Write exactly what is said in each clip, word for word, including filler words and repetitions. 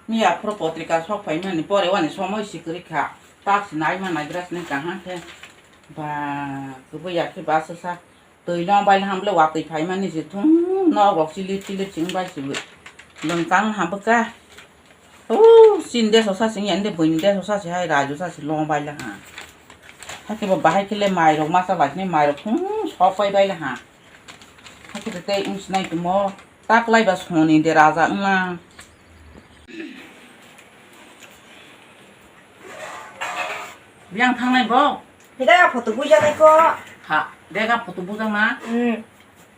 Miya phuru potrika sok phaimani pore wani somoi si kwrwi kha. Tak si naima naigra sini kaham khe. Ba, kwbwi ya khe ba swsa. Twi long bai laham le watwi phaimani si thung nok rok chilip chilip sing bai si. Lwng kang ham bwkha. O, sin de sosa sing yan de buini de sosa si hai raju sa si long bai laha. Hakhe bo bahai khe le mai rok masa lai sini mai rok thung sok pai bai laha. Hakhe tei wng sinai tongmo, ta kwlai ba soni de raja wngma. Biyang thangnai bo? Hida photo buja nai ko. Ha, dega photo buja ma? Hmm.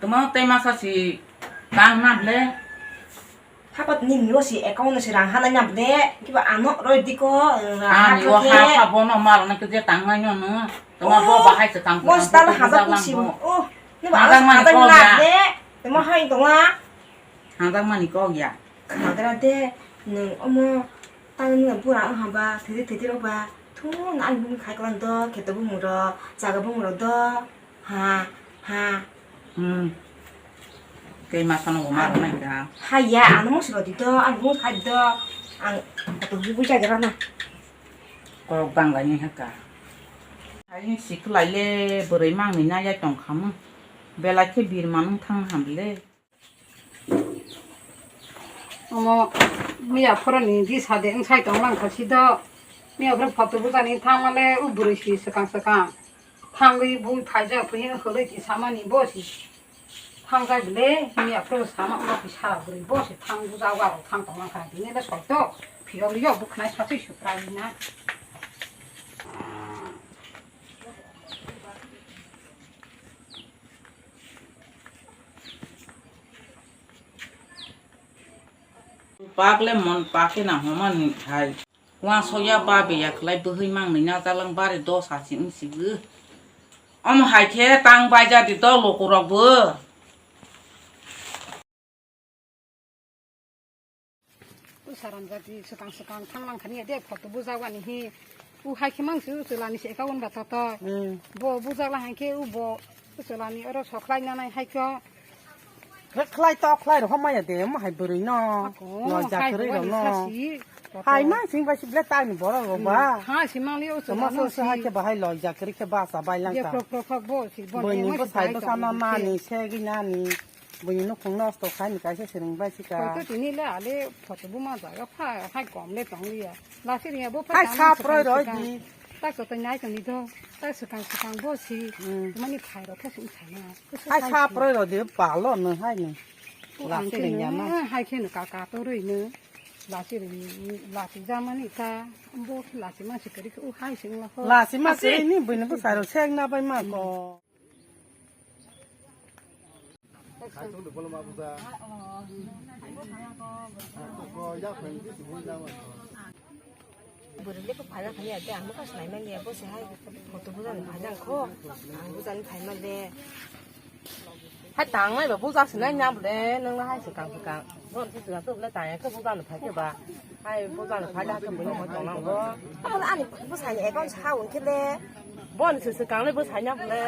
Tuma tei masa si tang na ble. Hapat ni mio si account si rang hana nyam de, kiba ano roi diko, rang Ani hap o ke. Ha ha bono mar na ke je tang na nyo no. Tuma bo Oh, bahai se tang mo ko, stal tang ko, hazak tang kusi. Ko. Oh, ni ba Hazak mani hazak ko na ya. De. Tuma hai tonga. Hazak mani ko ya. Magra de, nung omo tang ni bura ang haba, thedi thedi rok ba. Thu na ani bung khai klan do, kheto bung ro, jaga bung ro do. Ha, ha. Hmm. Tei ma sano bo ma rwnai da. Ha ya, ano mo siro di do, ano mo khai do. Ang koto bu bu jaga rana. Korok bang lai ni haka. Ai ni siklai le bwrwi mang ni na ya tong khamu. Belai khe bir manung thang ham le. Omo miya phoroni di sade wng sai tong lang kha si do. Miya phoro photo bujani thang male u bwrwi si swkang swkang. Thangwi bui phaijak phi hwnwi samani bo si thangjak bile, miya phuru sama oro kisa bwrwi bo si thang bujak aro thang tongma kha, bini le soi to phiyok liyo bwkhnai sachi suprai na. Pak le mon pak khe na homa ni hai. Uansukya ba beya khlai bwhwi mangnwi na jalang bari dos ha si wng si bo. Omo hai khe tang baija di do lukurok bo. U saram jati swkang swkang thang lang khani de photo bujak wani hi. U hai khe mang si u chwla ni se account ba tato. Hmm. Bo bujak la hai khe u bo u chwla ni oro sokhlai nanai hai khe. Khe khlai to khlai rok maya de mo hai bwrwi no. Ako, Loi ja hai kwrwi rok wani no. Sa si, Hai ma sing bai si ble tang ni borok rok ba. Ha si mang li o Tamo chwla so no so hai si. Khe bahai loi ja kwrwi khe ba sa bai lang Dia ka. Krok krok krok bo si bon Bwini ni bo mo sai si bo dai sa tong na ni na se. Ni se gi na ni. Bwini no khung no sto khai ni kaisa se ring bai si ka. Koi to tini le ale photo bu ma jaga pha hai kom le tong li ya. Lasi ring ya bo pha Hai tang sa sa proi tang roi sa di. Tak to nai tong ni do. Tak swkang swkang bo si. Hmm. Mani khai rok khe sing khai na. Hai sa proi roi di palo no hai ni. Lasi ring ya na. Hai khe no ka ka to roi no. Lasi ring lasi jamani ta. Bo lasi ma se kari ko hai sing la ko. Lasi ma se ni bini bo sai ro seng na bai ma ko. Bwrwi le kok phaiya khani ate ang bwkha swlai manya bo se hai photo bujani phai jang kho ang bujani phai ma le. Hai tangnai ba bujak se nai na bole nang na hai se kang se kang. Bon se sila to bole tang ya khe bujak no phai khe ba. Hai bujak no phai da khe bole mo tong nang bo. Abo ani bwsai ni account sa wng khe le. Bon se se kang le bwsai na bole.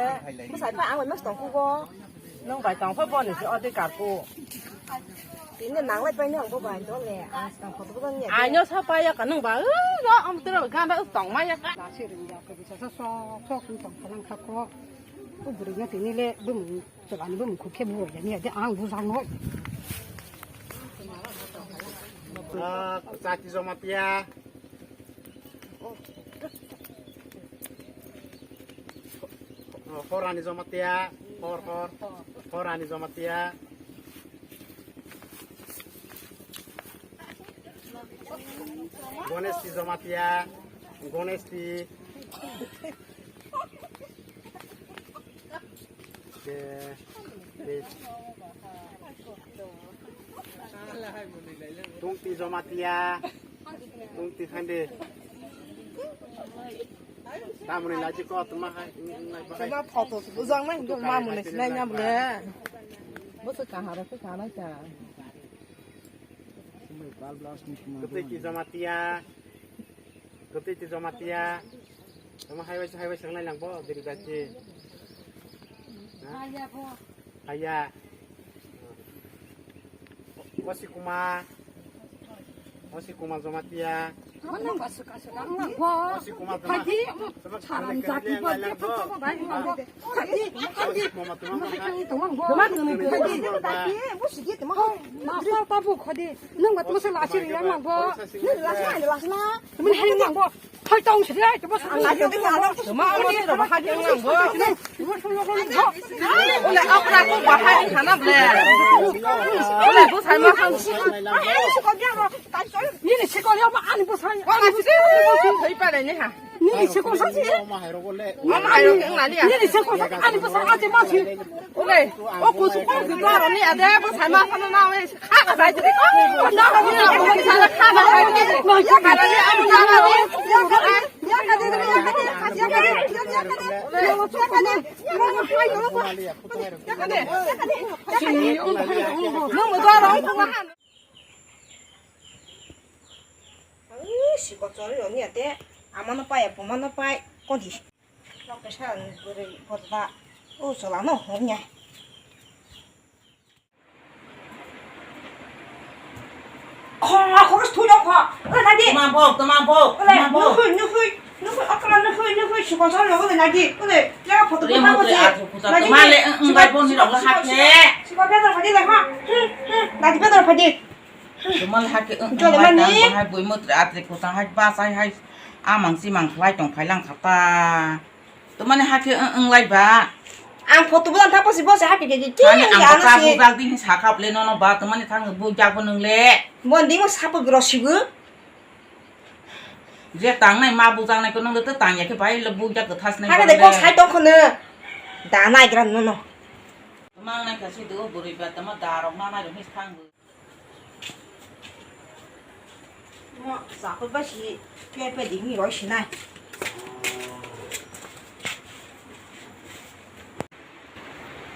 Bwsai pa ang mas tong kho bo. Nang bai tong kho bon se o de kar ko. Tini nang lai pai nang bo bai do le. Ang sa photo bujak ni. Ai no sa pa ya ka nang ba. Ro am tro gan ba tong ma ya ka. Sa se ring ya ko bisa sa so so tong kha lang kha ko. Ko bwrwi no tini le bum. Chwlani bumung kuk khe bujai ya, ni ade ang bujak no. Ah, Chati Jamatia. Horani Jamatia, hor, hor. Horani Jamatia. Gonesti Jamatia, Gonesti. Tungti Jamatia, Tungti Khande. Tamoni laji ko tuma hai, nai bahai. Tuma photo bujang nai, Tungti mamuni hai sinai nya bole. Bo se kaharo se kanai ta. Kutui ti Jamatia. Kutui ti Jamatia. Tama hai bai hai bai sangnai lang bo diri bai ti. Haya. Kosi kuma. Osi Kumar Jamatia. Osi Kumar Jamatia. Saran jati bo de phato bo bai bo. Osi Kumar Jamatia. Master ta bu khodi. Nang ba tu sa lasi ri yang bo. Lasi na, lasi na. Mun hai mang bo. Hai tong sri ai, tebo sa. Toma amo ni roba hai mang bo. Ole, apra ko bahai khana ble. Ole, bo sai ma khang. Nini sikol ya ma ani bo sai. Ko na si. Thai pa le ni ha. Nini sikol sa si. Mama ayo ke ngani ya. Nini sikol sa ani bo sai ate ma si. Ole, o kusu ko kusu aro ni ade bo sai ma khana na we. Kha ka bai de ko. Na ni na ko sai kha ba bai de. Kha ba ni amu na na. Nang mo daro ko han. Ai, si ko chori ro ni ate. Ama no pai, poma no pai. Ko di. Nok pesa ni guri botba. O chola no hom nya. Khorok khorok thwi dong kho. Oi, nadi. Tama bok, tama bok, Oi, tama bok. Nukhui, nukhui, nukhui, okra nukhui, nukhui, sukon sal nukhui, nadi. Oi, ya photo Oi, photo mo ko tui je. Athu kuta Nadi. Tama le, ang, ang, Sukon, bai bon ni rok sukon, hakhe. Sukon bedor phadi le, ha. Hmm, hmm, nadi bedor phadi. Tama le hakhe, ang, Jole ang, bai mani. Tang, hai boi mo tui atri kuta hai ba sai hai. Amang si mang khlai tong phai lang khata. Tama ni hakhe, ang, ang, lai ba. Ang photo bulan thapo si bo se hakhe ke, ke, Ani ang ya bota na si. Bujak di hin sakap le nono ba, tama ni thang bujak bo nung le. Bo di mo sapo gro si bo. Je tangnai ma bujaknai ko nung le to tang ya khe bai le bujak ko thas nai Haka ko de le. Kok sai tong khono. Da nai gra no no. Mang nai kha si do buri ba tama da rok ma nai rok ni thang bo. Mo sakot ba si pe pe di ni roi si nai.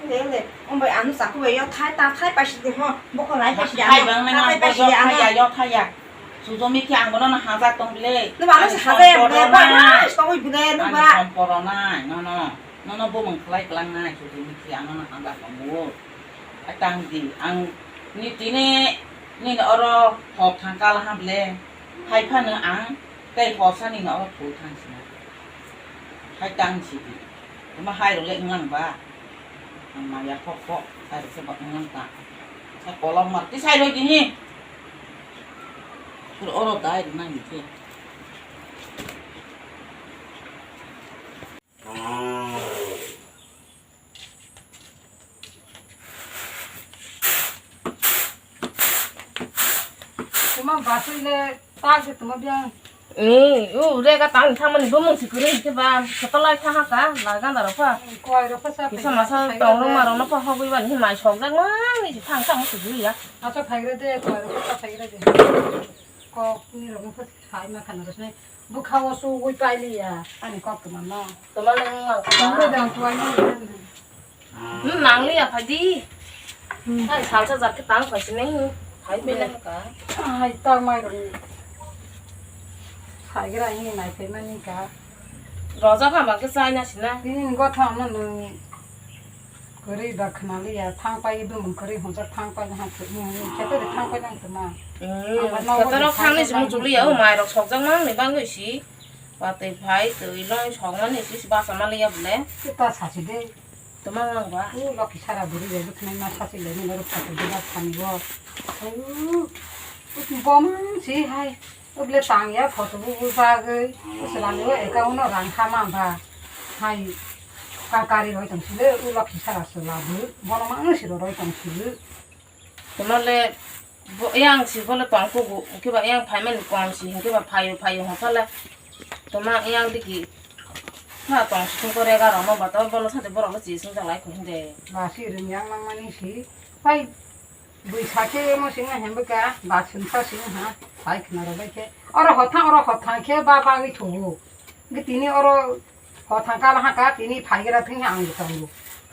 Ule, ule, ombai ano chakhu bai yo thai ta thai paisi de ho, bokol lai paisi de ano, Thai bang nang thai ang paisi de bojo ano. Thai ya, yo thai ya. Sujomi khe ang bono no haja tong bile. Nung ba ano Ani se haja ya bile, ba na. Ani tongwi bile, nung Ani ba. Somporo nai, no, no. No, no, bo mung khlai klang nai, sujomi khe ang no haja tong bo. Ai tang di, ang ni tini, ni oro hok thang kala ha bile. Hai phano ang tei hosa ni no oro thul thang sina. Hai tang si di. Tama hai rok le wnglang ba? Ang maya kok kok, hai rok se ba wnglang ta. Sa kolok ma, ti sai roi di hi. Pur oro dai rok nang di ke. Tuma basui le tak de tuma biang. Ni, u rega tang thangmani bo mungsi kwrwi hwnkhe ba, kotolai tha ha ka, la gana rok pha. Koi rok pha sa Kisa masa tong rok ma rok no pha hogwi bani himai sok jak mani si thang thang kwrwi ya. Asa phaigra de, koi rok pha phaigra de. Kok ni rok no pha sai ma khana rok nai. Bwkha o su ui pai li ya, ani kok tuma no. Tuma le mang kha. Tuma le dang tuai no. Hmm, nang liya phai di. Hmm. Hai salsa jak khe tang phai sini. Hai bele ka. Hai tang mai rung. Hai gra ini nai phai mani ka. Roja ka ba ke chai na sina. Ini gotha no nung. Kwrwi ba khna liya thang pai bumung kwrwi hwnjak thang pai ha thwk ni kheto de thang pai nang tuma. Hmm, kheto rok thang ni jumung chuli ya o mai rok sok jak mang ni bangwi si. Patwi phai twi long sok mani si basa ma liya bole. Kita sa si de. Tama nang ba? O loki sara buri bai bwkhnai ma sasi lai nang aro photo de ba thani bo. Au, bom si hai. O bole tang ya photo bu bu bagwi. O sala ni o account no rang kha ma ba. Hai ka kari roi tong si le o loki sara sala bu. Bono ma ang si roi tong si le. Tuma le bo yang si bo le tong kugu, hwnkhe ba yang phaimani kom si, hwnkhe ba phaio, phaio hwnkha le tuma yang digi ha tong si thung kore ga rok no ba to bono sade borok le chi sung jak lai kho hinde. Ba si rwng yang nang mani si, pai bui sa khe mo sing na hem bwkha, ba sung sa sing ha, pai khna rw bai khe. Oro hotha, oro hotha khe ba bagwi thugo. Hwnkhe tini oro Ho thangkha lahaka tini phaigra thwngya ang tongo.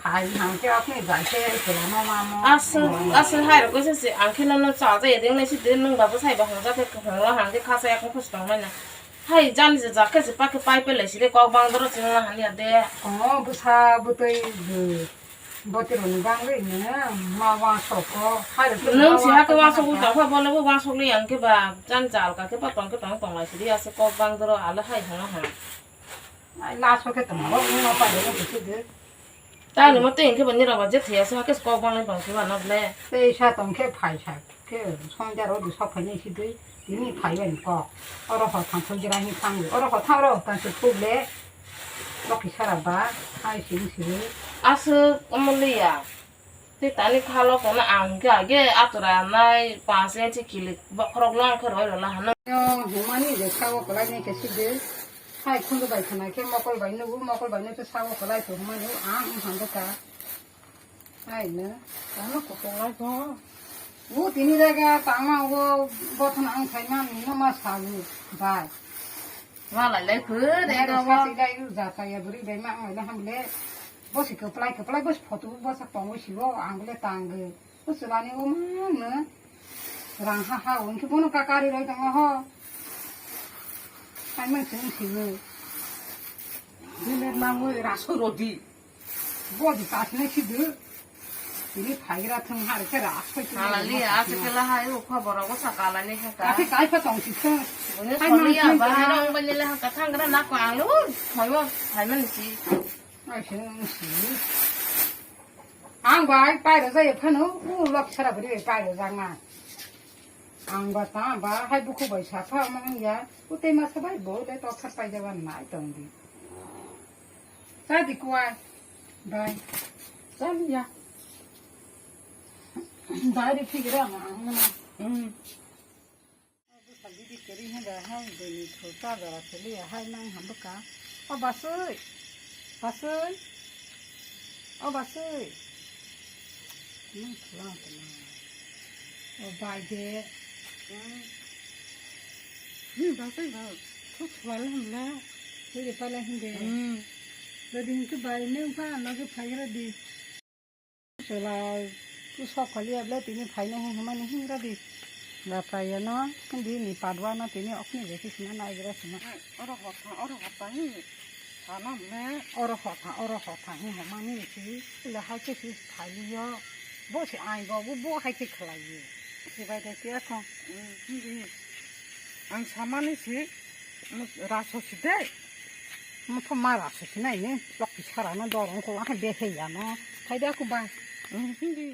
Hai hangkhe okni jaise kelama mamo. Aswng, aswng hai rok kisa se ang khe nono cha ja ya ding nai si de nwng ba bwsai ba hwngjak khe hwnlo hangkhe kha cha yakung khe se tong nai na. Hai jani je jak khe se pakhe pai pelai si de kok bang doro chwng la hanya de. Omo bwsa bwtwi bw. Botironi bangwi nini ma wansoko, hai rok nwng si hake wansokwi tongkha, bono bo wansokli yang khe ba, chan chal ka khe ba tongkhe tong tonglai sidi ase kok bang doro ale hai hwnna hwnna. Ai laso khe tongma bo wngma pai rok khe de. Tani mo tei hwnkhe ba nirok ba je thwi ase hake kok bang lai tongkhe ba no ble. Tei sa tongkhe phai sa. Khe sonja rodi sok phainai si dui, tini phaibai kok. Oro ho thang thung jira hin thang. Oro ho thang oro thang se thuk le. Loki sara ba, hai sing sing. Aswk omo liya. Tei tani khalo kono ang khe age atura nai panch inchi kilik bokhorok long khe roi rwla hano. Yo, humani je sawo kwlai ni khe si dui. Hai khundu bai khna khe mokol bai nugu, mokol bai nugu sawo kwlai to humani ang wng hando ka. Hai no, tamo kutung lai ko. U tini jaga tangma ugo bothon ang thaima nino ma salu bai. Ma lai lai khu de ga wa. Sati lai u ja kaya buri bai ma ang lai ham le. Bosi kwplai kwplai bosi photo bosa tongo sibo ang le tanggo. Bosi lani o ma no. Rang ha ha o, hwnkhe bono ka kari roi tongo ho. Hai man sing sing. Dile nangwi raso rodi. Bodi kasne sidu. Ini phaira thung har ke ras koi. Halali, ase kela hai, o khobor o sa kalani ha ka. Ase kai pha tong si thung. Boni hai soni man ya sing ba, sing. Rong bani le ha ka thang gra na ko alu. Thoi mo, thai man si. Ai sing si. Ang bai pai ro jai phano, u lok sara bri pai ro jang na. Ang ba ta ba hai bukhu bai sa pha ma ya. U te ma sa bai bo le to thar pai jawan nai tong di. Sa di kuai. Bai. Sa ni ya. Bai di phik ra ma ang na. Hmm. Bwsa bidi kwrwi hwnba hai bini thwk ta jora kwlwi hai nang hambuka. O Baswi, Baswi, o Baswi. Nang khwlai tongma. O bai de. Hmm, Baswi ba. Thwk khwlai hamla. Bidi pala hinde. Hmm. Bidi hinte bai nang pha nogi phaigra di. Chwla ku sok khali able tini phaino hwn hwnmani hingra di. Ba phaiyano hindi ni padwa no tini okni je kisima naigra sima. Oro hotha, oro hotha hi sana me. Oro hotha, oro hotha hi hwnmani si. Ule hai ke si phailiyo. Bo si ai bo, bo, bo hai ke khlaiyo. Si bai de ke thong. Hmm, hindi. Ang samani si. Raso si de. Mo to ma raso si nai ne. Lok pi sara no dorong ko ha de he ya no. Phai de aku ba. Hmm, hindi.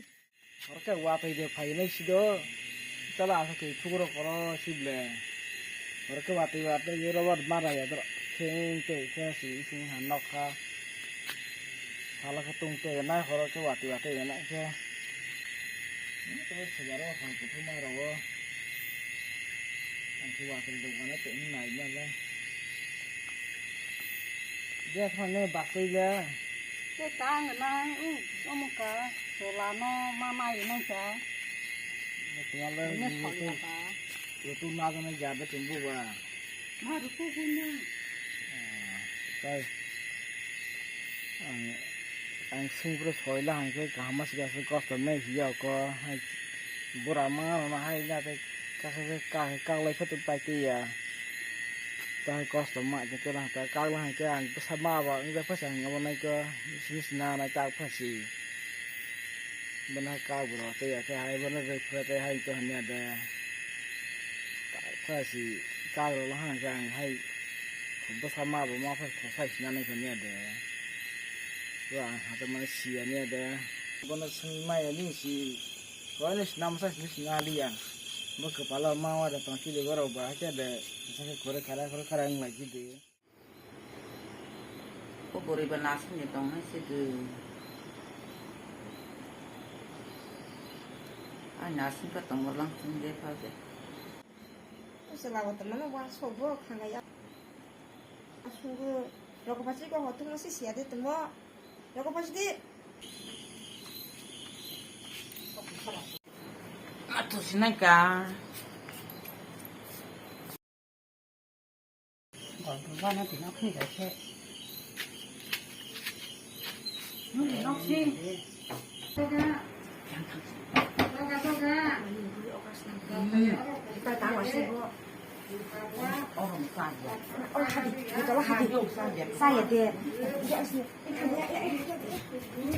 Oro ke watwi de phainai si do. Chala asa ke thugro koro si ble. Oro ke watwi watwi ye robar mara ya dro. Kheng te khe si sing han nok kha. Sala khe tung te na horo khe watwi watwi na khe. Ni to sejaro han kuthuma rogo. Ang khe watwi dogana te nai na le. Je phone bakwi le. Te tang nai u omuka. Sola no ma mai nai ka. Tuma le ni sola ka. Yo tu ma gana ja be tumbu ba. Ma ruko guna. Kai. Ang, ang sungkro soila hangke kaham mas gas kosto me hiya ko. Hai, bura ma ma hai na te ka, ka, ka, ka, kaklai khe tu pai te ya. Tai kosto ma te kela ta kakla hangke ang pesa ma ba ang pesa ang abo nai ko. Sis na na tak phasi. Bana ka bro te ya ke hai bana re phra te hai to hanya de. Tak phasi ka lo hangke ang hai. Bwsa ma bo ma phai khosai sinani khe niya de. Wa hata mane siya niya de. Bono sung maya ni si. Koi ni sinam sa sini singa liya. Bo kepala ma wa de tong chili borok ba khe de. Sa khe kore khara kore khara wng lai chidi. Ko bwrwi ba nasing ni tong nai chidi. Ai nasing ka tong lang sing de pha de. Chwla bo tongmani uansuk bo khangya. Asungo rokophachi ko hotung no si siya de tongmo. Rokophachi di. Atu sinai ka. Gol gol bana tino khni gai khe. Nokni, nokni. Toga. Toga, toga. Oro hadi, oro hadi. Saya de.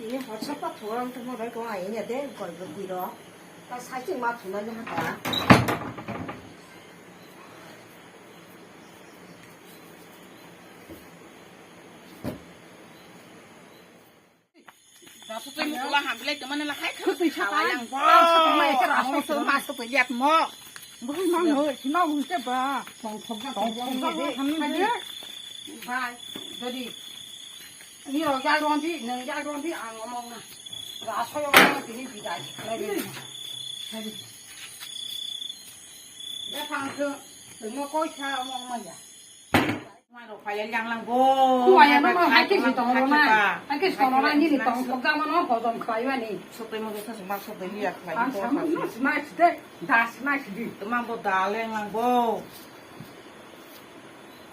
Tini hotsa pa thurang tongma bai kong ai nya de goi goi goi ro. Ta sai ching ma thuna le ha ta. Rasu twi mukula hambilai tongmani lahai khwtwi sapai ang bo. Rasu twi mai khe rasu twi ma sotwi liat mo. Bwrwi mang hoi, sima hoi khe ba. Tong thok jak tong thok jak hamni de. Bai, dodi. Ni rok jak rondi, nang jak rondi, ang omong na. Rasu yo ma tini bidai. Befang khe, tengmo koi sa omong ma ya. Khwai rok phai yang lang bo. Khwai yang lang bo, hai khe si tong rw nai. Hai khe si tong rw nai, nini tong thok jak mano, hojom khlai mani. Sotoi mo jotha suma sotoi liya khlai. Ang sama no sma si de, da sma si di. Tuma bo da leng lang bo.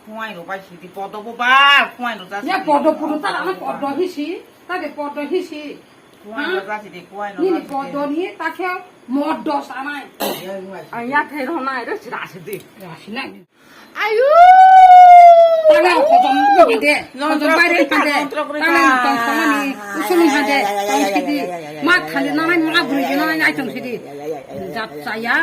Khwai rok bai si di, podo bo ba, khwai rok ja si di. Ya podo podo ta ano podo hi si, ta de podo hi si. Khwai rok ja si di, khwai rok ja si di. Nini podo ni ta khe modo sanai. Ang ya thai rw nai, re si da si di. Ya si nai. Ayu! Tangla hojom hade, hojom baire hade, tangla tong somani, usuni hade, tong sidi, ma thali nanai, ma buri nanai, ai tong sidi. Jat chaya,